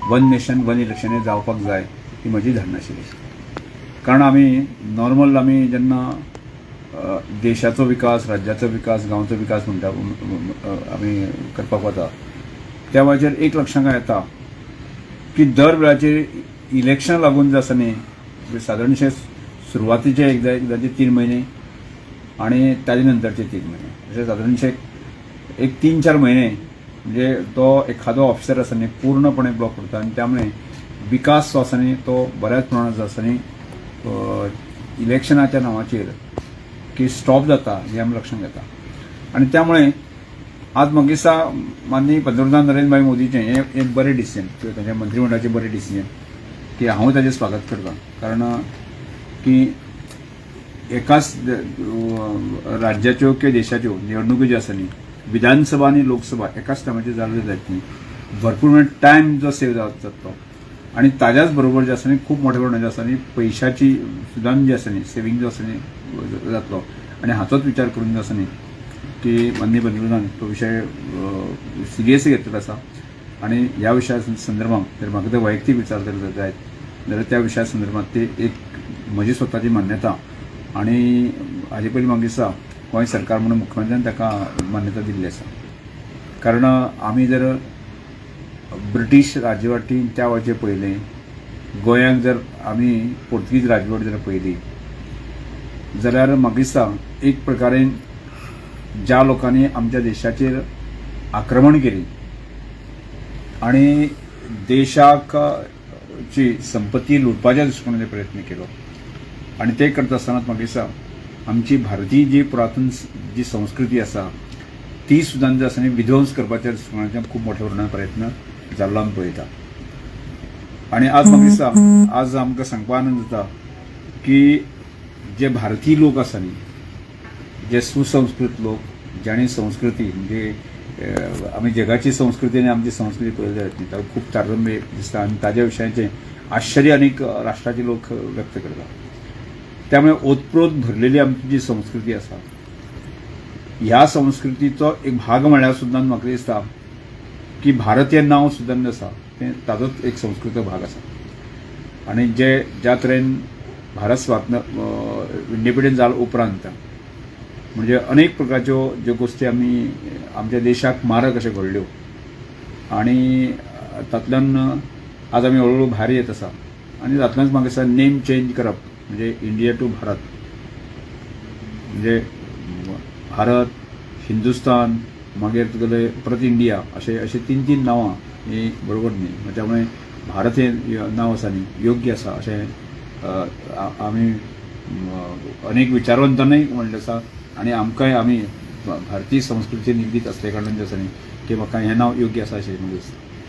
One nation one election हें जावपाक जाय ही म्हजी धारणा आशिल्ली. कारण आमी नॉर्मल आमी जेन्ना देशाचो विकास, राज्याचो विकास, गांवचो विकास म्हणटा आमी करपाक वता त्या वेळाचेर एक लक्षांत येता की दर वेळाचेर इलेक्शन लागून जे आसा न्ही, सादारणशे सुरवातीचे एकदा एकदाचे 3 म्हयने आनी ताजे नंतरचे 3 म्हयने अशे सादारणशे एक 3-4 म्हयने म्हणजे तो एखादो ऑफिसर आसा न्ही पूर्णपणे ब्लॉक करता आनी त्यामुळे विकास जो आसा न्ही तो बऱ्याच प्रमाणात जो आसा न्ही इलेक्शनाच्या नांवाचेर की स्टॉप जाता हें आमी लक्षांत घेता. आनी त्यामुळे आज म्हाका दिसता माननीय पंतप्रधान नरेंद्रभाई मोदीचें हें एक बरें डिसिजन किंवा तांच्या मंत्रीमंडळाचें बरें डिसिजन की हांव ताजें स्वागत करता. कारण की एकाच राज्याच्यो किंवा देशाच्यो निवडणुको ज्यो आसा न्ही, विधानसभा आनी लोकसभा एकाच टायमाचेर जाल्यो जायत न्ही, भरपूर टायम जो सेव जातलो आनी ताज्याच बरोबर जे आसा न्ही खूब मोठ्या प्रमाणात जे आसा न्ही पयशाची सुद्दां जी आसा न्ही सेवींग जो आसा न्ही जातलो. आनी हाचोच विचार करून जो आसा न्ही की माननीय पंतप्रधान तो विशय सिरियसली घेतलेलो आसा आनी ह्या विशया संदर्भात जर म्हाका ते वैयक्तीक विचार जर जायत जाल्यार त्या विशया संदर्भात ती एक म्हजी स्वताची मान्यता आनी हाजे पयलीं म्हाका दिसता गोंय सरकार म्हणून मुख्यमंत्र्यान ताका मान्यता दिल्ली आसा. कारण आमी जर ब्रिटीश राजवटीन त्या वेळाचेर पळयलें, गोंयाक जर आमी पोर्तुगीज राजवट जर पळयली जाल्यार म्हाका दिसता एक प्रकारेन ज्या लोकांनी आमच्या देशाचेर आक्रमण केली आनी देशाक ची संपत्ती लुटपाच्या दृश्टिकोनान प्रयत्न केलो आनी ते करता आसतना म्हाका दिसता आमची भारतीय जी पुरातन जी संस्कृती आसा ती सुद्दां जी आसा न्ही विध्वंस करपाच्या दृश्टिकोनाच्यान खूब मोठ्या प्रमाणात प्रयत्न जाल्लो आमी पळयता. आनी आज म्हाका दिसता आज आमकां सांगपा आनंद जाता की जे भारतीय लोक आसा न्ही, जे सुसंस्कृत लोक, जाणी संस्कृती म्हणजे आमी जगाची संस्कृती आनी आमची संस्कृती पळयली जायत न्ही, ताका खूब तारतम्य दिसता आनी ताज्या विशयाचें आश्चर्य अनेक राष्ट्राचे लोक व्यक्त करता. त्यामुळे ओतप्रोत भरलेली आमची जी संस्कृती आसा ह्या संस्कृतीचो एक भाग म्हळ्यार सुद्दां म्हाका दिसता की भारत हें नांव सुद्दां आसा तें ताजोच एक संस्कृत भाग आसा. आनी जे ज्या तरेन भारत स्वातंत्र्य इंडिपेंडंट जालो उपरांत म्हणजे अनेक प्रकारच्यो ज्यो गोश्टी आमी आमच्या देशाक मारक अशें घडल्यो आनी तातूंतल्यान आज आमी हळू हळू भायर येत आसा. आनी तातूंतल्यान म्हाका दिसता नेम चेंज करप म्हणजे इंडिया टू भारत, म्हणजे भारत, हिंदुस्तान, मागीर तुगेले परत इंडिया अशे अशे 3-3 नांवां ही बरोबर न्ही. त्यामुळे भारत हें नांव आसा न्ही योग्य आसा अशें आमी अनेक विचारवंतांनीय म्हणलें आसा आनी आमकांय आमी भारतीय संस्कृती निगडीत आसल्या कारणान जें आसा न्ही की म्हाका हें नांव योग्य आसा अशें म्हाका दिसता.